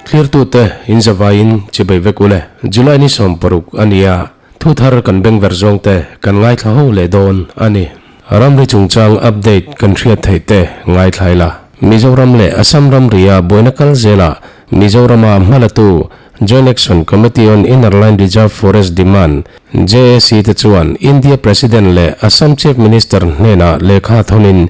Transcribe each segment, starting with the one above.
Thlirtute in zavaiin chibai vek ule. July ni 60 a ni a, thu thar kan bengver zawngte kan ngaithla ho leh dawn a ni. Ramri chungchang update kan hriat theih te ngaithlai la. Mizoram leh Assam ramria buaina kal zelah Mizorama hmalatu Joint Action Committee on Inner Line Reserve Forest Demand, JAC, te chuan India President leh Assam Chief Minister hnenah lehkha thawnin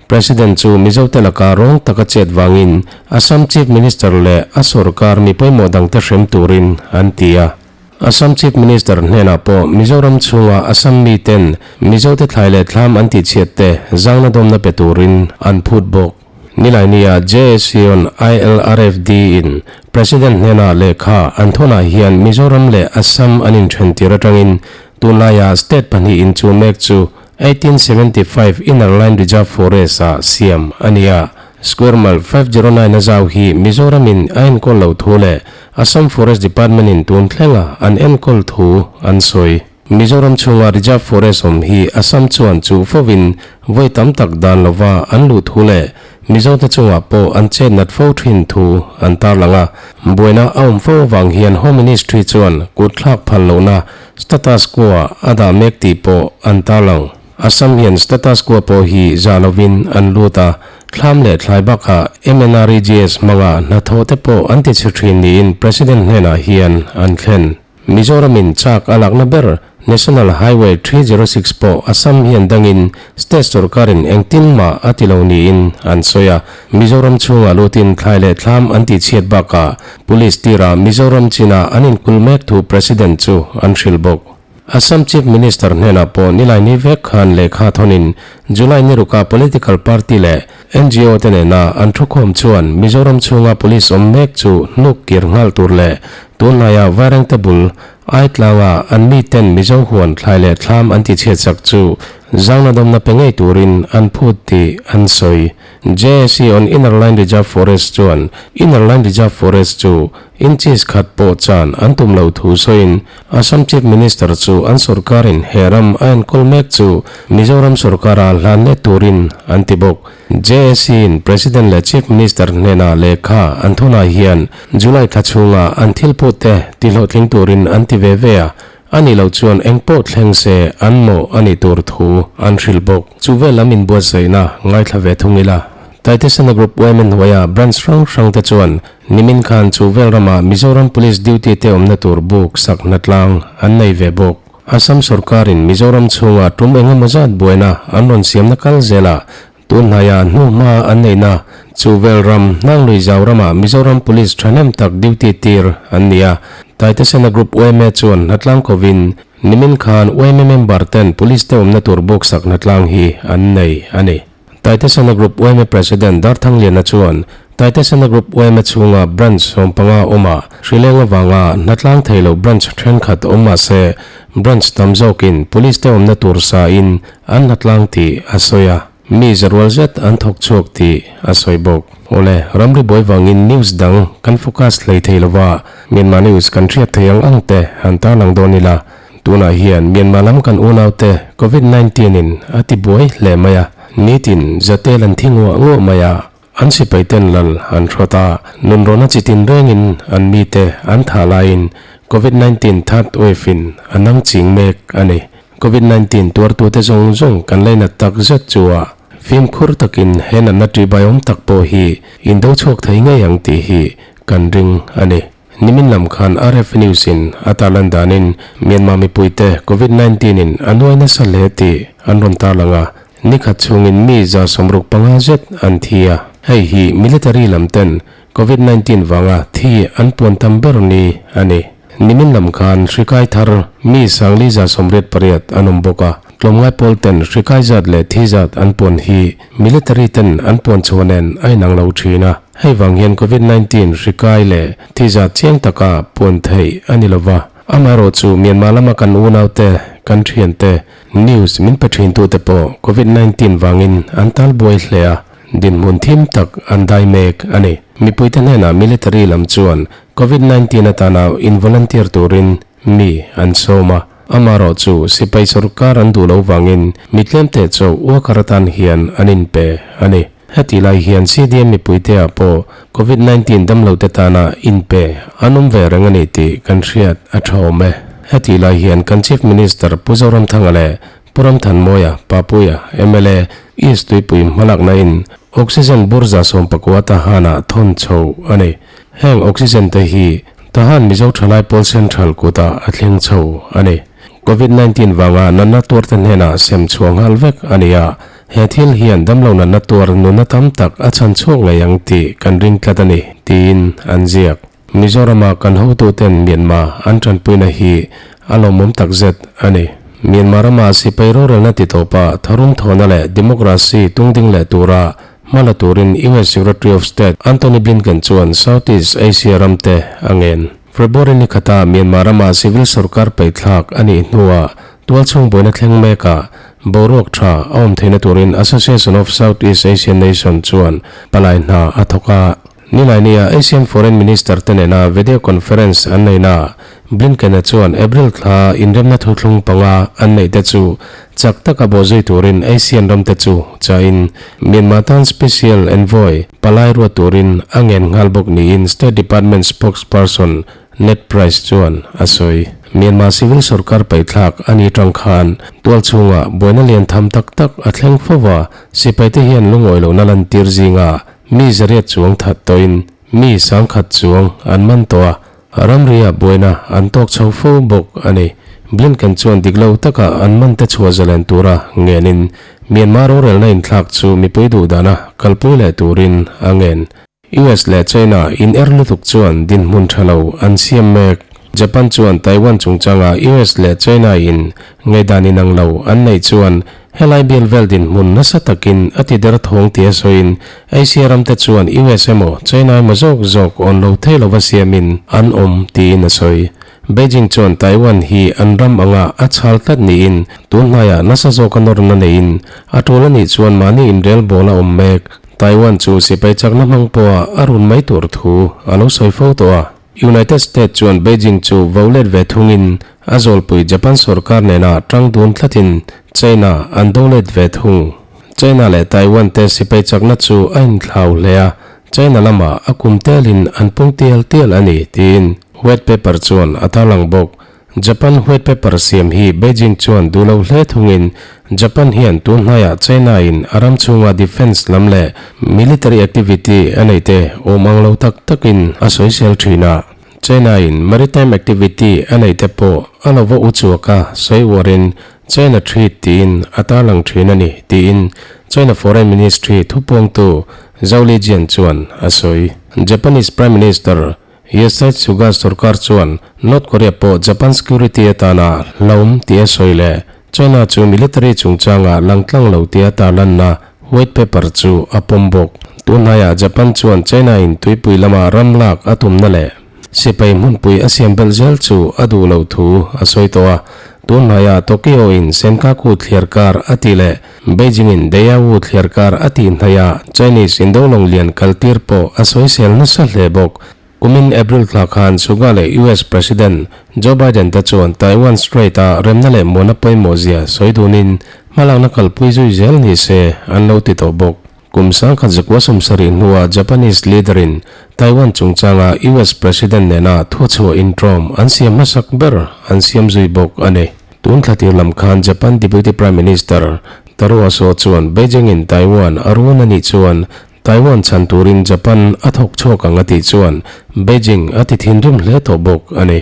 President chu Mizote laka rawng taka chet vangin Assam Chief Minister leh a sorkar mi pawimawh dangte hrem turin an ti a. Assam Chief Minister hnenah pawh Mizoram chhunga Assam miten Mizote thlai leh thlam an tihchhiat te zangna dawmna pe turin an phut bawk. Nilainiah JAC on ILRFD in President hnenah lehkha an thawnah hian Mizoram leh Assam an inthen tir atangin tunlaiah state pahnih inchu mek chu 1875 Inner Line Reserve Forest ah siam a ni a. Square mile 509 a zau hi Mizoram in a enkawl lo thu leh Assam Forest Department in tun thlenga an enkawl thu an sawi. Mizoram chhunga Reserve Forest awm hi Assam chuan chuh fovin vawi tam tak dan lova an luh thu leh Mizote chungah pawh an chet nat fo thin thu an tarlang a. Buaina a awm fo avang hian Home Ministry chuan kut thlak phal lohna status quo ah a dah mek tih pawh an tarlang. Assam hian status quo pawh hi zah lovin an lut a, thlam leh thlai bakah MNREGS hmanga hnathawh te pawh an ti chhe thin niin President hnenah hian an thlen. Mizoramin chak a lakna ber National Highway 306 pawh Assam hian dangin state sorkarin engtin mah a ti lo niin an sawi a. Mizoram chhungah lutin thlai leh thlam an tihchhiat bakah Police tirah Mizoram chinah an inkul mek thu President chu an hrilh bawk. Assam Chief Minister hnenah pawh Nilaini vek khan lehkha thawnin July ni ruka political party leh NGO te nena an thukhawm chuan Mizoram chhunga police awm mek chu hnuk kir nghal tur leh tunlaiah Vairengte bul Aitlanga an miten Mizo huan thlai leh thlam an tichhiatsak chu zangna dawmna pe ngei turin an phut tih an sawi. JAC on Inner Line Reserve Forest chuan Inner Line Reserve Forest chu inches khat pawh chan an tum lo thu sawiin Assam Chief Minister chu an sorkarin he ram a enkawl mek chu Mizoram sorkara hlan let turin an ti bawk. JAC in President leh Chief Minister hnena lehkha an thunah hian July thla chhunga an thil phut te tihlawhtling turin an ti ve ve a, A nih loh chuan eng pawh thleng se an mawh a nih tur thu an hrilh bawk. Chu vel lam inbuatsaihna ngaithla ve thung ila. Taitesena Group yma hnuaia branch hrang hrang te chuan nimin khan chu vel rama Mizoram Police duty te awmna tur buk sak hnatlang an nei ve bawk. Assam sorkarin Mizoram chhunga tum engemaw zat buaina an rawn siamna kal zelah Tunhnaiah hnuhma an neihna chu vel ram Hnanglui zau ramah Mizoram Police thahnem tak duty tir an ni a. Taitesena Group yma chuan hnatlang kovin nimin khan yma member ten Police te awmna tur buk sak hnatlang hi an nei a ni. Taitesena Group yma President Darthangliana chuan Taitesena Group yma chhunga branch 15 awmah hrileng avanga hnatlang thei lo branch thenkhat awm mahse branch tam zawkin Police te awmna tur sa in An hlatlang tih a sawi a, mi zarual zet an thawk chhuak tih a sawi bawk. Awle, ramri buai vangin news dang kan focus hlei thei lova, Myanmar news kan hriat thei ang ang te han tarlang dawn ila. Tunah hian Myanmar lam kan unaute Covid 19 in a ti buai hle mai a, nitin zatel an thi nguah nguah mai a, an sipai ten lal an hrawt a, nunrawna chi tin rengin an mite an thah laiin Covid 19 third wave in a nang ching mek a ni. Covid 19 tuartute zawng zawng kan lainat tak zet chu a fimkhur takin he natna ṭihbaiawm tak pawh hi indo chhuak thei ngei ang tih hi kan ring a ni. Nimin lam khan RF News in a tarlan danin Myanmar mipuite Covid 19 in a nuai nasa hle tih an rawn tarlang a, nikhat chhungin mi 65 zet an thi a. Hei hi military lam ten Covid 19 vanga thi an puan tam ber ni a ni. Nimin lam khan hrikai thar mi 4,188 an awm bawk a, tlawmngai pawl ten hrikai zat leh thi zat an puan hi military ten an puan chhuah nen a inang lo thin a. Hei vang hian Covid 19 hrikai leh thi zat chiang taka puan theih a ni lova. Amaherawh chu Myanmar lama kan unaute, kan thiante, news min pe thintute pawh Covid 19 vangin an tal buai hle a, dinhmun thim tak an dai mek a ni. Mipuite hnenah military lam chuan Covid 19 atana in volunteer turin mi an sawm a, amaherawh chu sipai sorkar an duh lo vangin mi tlemte chaw worker atan hian an inpe a ni. Heti lai hian CDM mipuite ah pawh Covid 19 damlote tana inpe an awm ve reng a ni tih kan hriat a tha awm e. Heti lai hian kan Chief Minister Pu Zoramthanga leh Pu Ramthanmawia, Papuia, mla, East Tuipui hmalakna in Oxygen bur 19 Tahan-ah thawn chho a ni. Heng Oxygen te hi Tahan Mizo Thalai Pawl Central kutah a thleng chho a ni. Covid 19 vanga natna tuarte hnenah sem chhuah nghal vek a ni a, he thil hian damlo natna tuar nunna tam tak a chhan chhuak ngei ang tih kan ring tlat a ni, tiin an ziak. Mizorama kan hotuten Myanmar an tanpuina hi a lawmawm takzet a ni. Myanmar rama sipai rorelna ti tawpa tharum thawhna leh democracy tungding leh tura hma la turin US Secretary of State Antony Blinken chuan Southeast Asia ramte a ngen. February ni khata Myanmar rama civil sorkar peihthlak a nih hnuah tualchhung buaina thleng mekah boruak tha a awm theihna turin Association of Southeast Asian Nation chuan palai hna a thawk a. Nilainiah Asian Foreign Minister te nena video conference an neihnaah Blinken-a chuan April thla inremna thuthlung panga an neih te chu chak taka bawhzui turin Asian ram te chu chahin Myanmar tan Special Envoy palai ruat turin a ngen nghal bawk niin State Department spokesperson Ned Price chuan a sawi. Myanmar civil sorkar paihthlak a ni tang khan tual chhungah buaina lian tham tak tak a thleng fo va, sipaite hian lungawi lohna lantir zinga Mi 800 chuang that tawhin mi 10,000 chuang an man tawh a, ramria buaina an tawk chho fo bawk a ni. Blinken chuan dik lo taka an man te chhuah zalen tura ngenin Myanmar rorelna inthlak chu mipui duh dana kalpui leh turin a ngen. US leh China in er lutuk chuan dinhmun tha lo an siam mek. Japan chuan Taiwan chungchanga US leh China in ngaihdan inang lo an neih chuan Helai bial vel dinhmun nasa takin a ti der thawng tia sawiin Asia ramte chuan US emaw China emaw zawk zawk awn lo thei lova siamin an awm tiin a sawi. Beijing chuan Taiwan hi an ram anga a chhal tlat niin tun hnaiah nasa zawka nawrna neiin a tul a nih chuan mahni inrel bawl a awm mek. Taiwan chu sipai chakna hmang pawha a run mai tur thu a lo sawi fo tawh a. United States chuan Beijing chu vo let ve thungin a zawlpui Japan sorkar nena tang dun tlatin China an do let ve thung. China leh Taiwan te sipai chakna chu a inthlau hle a, China lamah a kum telin an pung tial tial a ni, tiin White Paper chuan a tarlang bawk. Japan White Paper siam hi Beijing chuan duh lo hle thungin Japan hian tun hnaiah China in a ram chhunga defence lam leh military activity a neih te awm ang lo tak takin a sawisel thin a. China in maritime activity a neih te pawh a lo va u chuak a sawi uarin China Threat tiin a tarlang thin a ni tiin China Foreign Ministry thupuangtu Zhao Lijian chuan a sawi. Japanese Prime Minister Yoshihide Suga sorkar chuan North Korea pawh Japan security atana hlauhawm tih a sawi leh China chu military chungchanga langtlang lo tia tarlanna white paper chu a pawm bawk. Tunhnaiah Japan chuan China in tuipui lama ram lak a tumna leh sipai hmunpui a siam belh zel chu a duh loh thu a sawi tawh a. Tunhnaiah Tokyo in Senkaku thliar kar a tih leh Beijing in Dayao thliar kar a tih hnaihah Chinese indolawng lian kaltir pawh a sawisel nasa hle bawk. Kumin April thla khan Suga leh US President Joe Biden te chuan Taiwan Strait a remna leh muana pawimawh zia sawi dunin hmalakna kalpui zui zel ni se an lo ti tawh bawk. Kum 1970 hnuah Japanese leader in Taiwan chungchanga US President nena thuchhuah intawm an siam hmasak ber an siam zui bawk a ni. Tun thla tir lam khan Japan Deputy Prime Minister Taro Aso chuan Beijing in Taiwan a run a nih chuan Taiwan chhan turin Japan a thawk chhuak ang a tih chuan Beijing a ti thinrim hle tawh bawk a ni.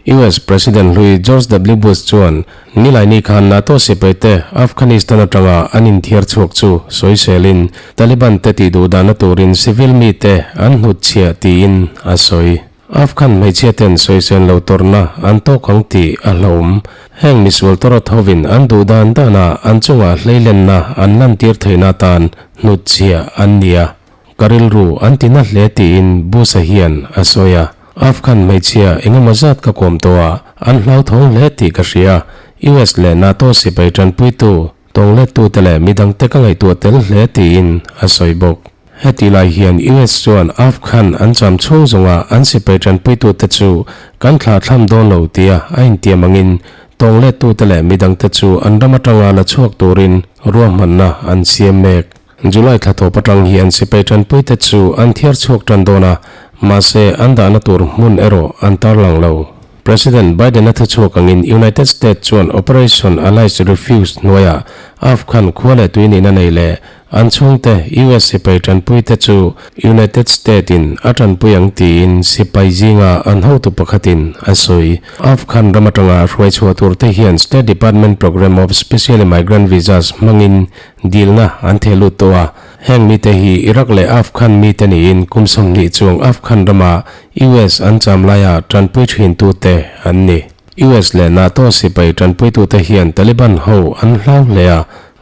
US President hlui George W Bush chuan Nilaini khan NATO sipaite Afghanistan atanga an inthiar chhuak chu sawiselin Taliban te tih duh dahna turin civil mite an hnutchhiah tiin a sawi. Afghan hmeichhia ten sawisel lo tawrhna an tawk ang tih a hlauhawm. Heng misual tawrh thovin an duh dan danah an chungah hleilenna an lantir theihna atan hnutchhiah an ni a, ka rilru an ti na hle tiin Bush-a hian a sawi a. Afghan hmeichhia engemaw zat ka kawm tawh a, an hlauthawng hle tih ka hria. US leh NATO sipai tanpuitu Tawnglettute leh midangte ka ngaihtuah tel hle tiin a sawi bawk. Heti lai hian US chuan Afghan an cham chhung zawnga an sipai tanpuitute chu kan thlahthlam dawn lo tia a intiam angin tawnglettute leh midangte chu an ram atanga la chhuak turin ruahmanna an siam mek. July thla tawp atang hian sipai tanpuite chu an thiar chhuak tan dawn a, mahse an dahna tur hmun erawh an tarlang lo. President Biden-a thuchhuak angin United States chuan Operation Allies Refuge hnuaiah Afghan khua leh tui nihna nei leh an chhungte US sipai tanpuite chu United States-in a tanpui ang tiin sipai zinga an hotu pakhatin a sawi. Afghan ram atanga hruaichhuah turte hian State Department Program of Special Immigrant Visas hmangin dilna an theh lut tawh a. Heng mite hi Iraq leh Afghan mite niin kum 20 chuang Afghan rama US an cham laia tanpui thintute an ni. US leh NATO sipai tanpuitute hian Taliban ho an hlau hle a,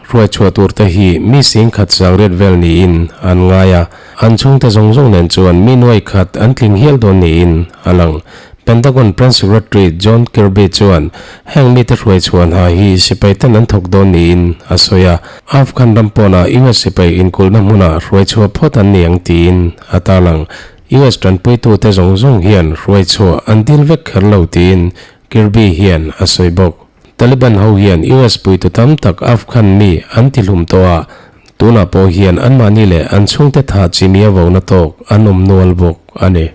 hruaichhuah turte hi mi sing khat sangriat vel niin an ngai a, an chhungte zawng zawng nen chuan mi nuai khat an tling hial dawn niin a lang. Pentagon Press Secretary John Kirby chuan heng mite hruaichhuah hna hi sipai ten an thawk dawn niin a sawi a, Afghan ram pawnah US sipai inkulhna hmunah hruaichhuah phawt an ni ang tiin a tarlang. US tanpuitute zawng zawng hian hruaichhuah an dil vek kher lo tiin Kirby hian a sawi bawk. Taliban ho hian US puitu tam tak Afghan mi an tihlum tawh a, tunah pawh hian anmahni leh an chhungte tha chimia vona tawk an awm nual bawk a ni.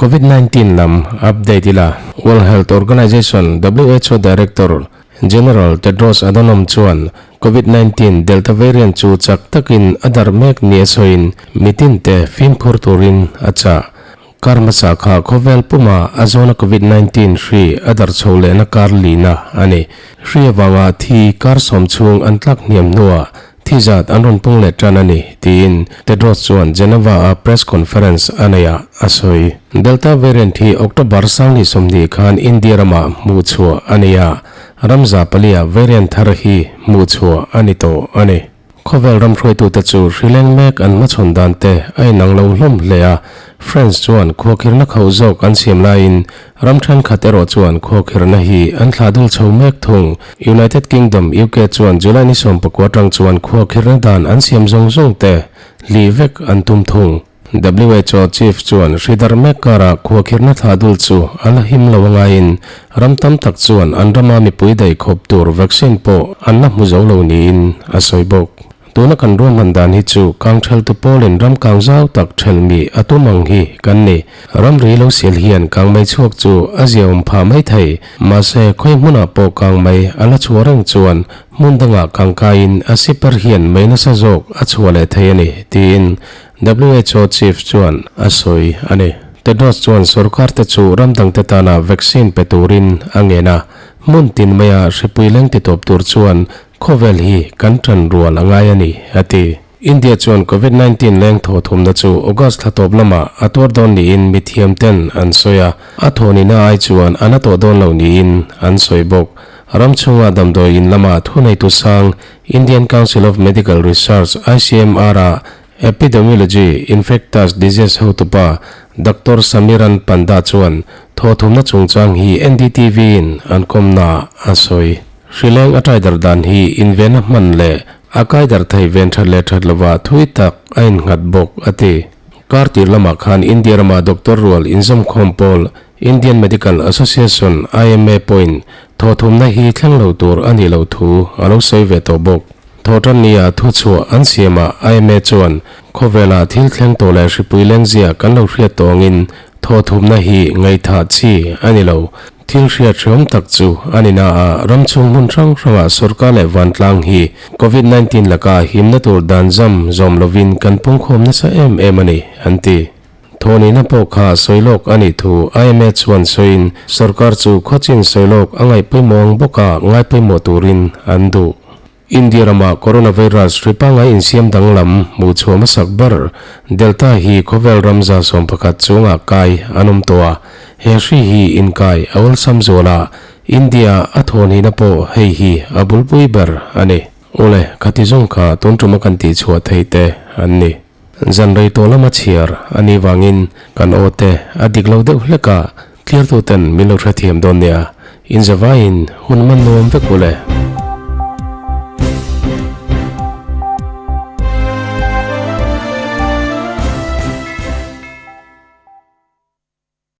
Covid 19 lam update ila, World Health Organization, who, Director General Tedros Adhanom chuan Covid 19 Delta variant chu chak takin a darh mek ni a sawiin mitinte fimkhur turin a chah. Kar hmasa kha khawvel puma a zawna Covid 19 hri a darh chho lehna kar lina a ni. Hri avanga thi kar sawm chhung an tlak hniam hnuah thi zat an rawn pung leh tan a ni, tiin Tedros chuan Geneva-a press conference a neihah a sawi. Delta variant hi October 20 khan India ramah hmuh chhuah a ni a, ram 400-ah variant thar hi hmuh chhuah a ni tawh a ni. Khawvel ram hruaitute chu hrileng mek an hmachhawn dan te a inang lo hlawm hle a, France chuan khuakhirna khauh zawk an siam laiin ram thenkhat erawh chuan khuakhirna hi an thlah dul chho mek thung. United Kingdom, UK, chuan July ni 19 atang chuan khuakhirna dan an siam zawng zawng te hlih vek an tum thung. WHO chief chuan hridar mek karah khuakhirna thlah dul chu a la him lo angaiin ram tam tak chuan an rama mipui daih khawp tur vaccine pawh an la hmu zo lo niin a sawi bawk. Tuna kan ruahman dan hi chu kang theltu pawlin ram kang zau tak thelh mi a tum ang hi kan ni. Ramri lo sial hian kang mei chhuak chu a ziaawm phah mai thei. Mahse, khawi hmunah pawh kang mei a la chhuah reng chuan hmun dangah kang kaiin a siper hian mei nasa zawk a chhuah leh thei a ni, tiin WHO chief chuan a sawi a ni. Tedros chuan sorkar te chu ram dangte tana vaccine pe turin a ngen a, hmun tin maia hripui leng titawp tur chuan khawvel hi kan tan rual a ngai a ni, a ti. India chuan Covid 19 leng thaw thumna chu August thla tawp lamah a tuar dawn niin mithiam ten an sawi a, a thawnina ai chuan a na tawh dawn lo niin an sawi bawk. Ram chhunga damdawi in lama thuneitu sang Indian Council of Medical Research, ICMR, a Epidemiology, Infectious Disease hotupa Doctor Samiran Panda chuan thaw thumna chungchang hi NDTV in an kawmnaah a sawi. Hrileng a ṭai dar dan hi invenna hman leh a kai dar thei ven ṭhat leh ṭhat lova thui tak a innghat bawk, a ti. Kar tir lamah khan India rama doctor rual inzawmkhawm pawl Indian Medical Association, IMA, pawhin thaw thumna hi thleng lo tur a nih loh thu a lo sawi ve tawh bawk. Thawhtannia thuchhuah an siamah IMA chuan khawvela thil thleng tawh leh hripui lengzia kan lo hriat tawh angin thaw thumna hi ngaihthah chi a ni lo. Thil hriat hreawm tak chu a ni na a, ram chhung hmun hrang hrangah sorkar leh vantlang hi Covid 19 laka himna tur dan zam zawm lovin kan pungkhawm nasa em em a ni, an ti. Thawnihna pawh kha sawi lawk a nih thu IMA chuan sawiin sorkar chu khawchin sawi lawk a ngaih pawimawh ang bawka ngai pawimawh turin an duh. India rama coronavirus hri pangngai insiam danglam hmuh chhuah hmasak ber Delta hi khawvel ram 11 chungah kai an awm tawh a, he hri hi inkai a awlsam zual a, India a thawnihna pawh hei hi a bulpui ber a ni. Awle, khati zawng kha tun tuma kan tihchhuah theih te an ni. Zan rei tawh lama chhiar a nih vangin kan aw te a dik lo deuh hlek a, clear tu ten min lo hrethiam dawn nia, inzavaiin hun man nuam vek u le.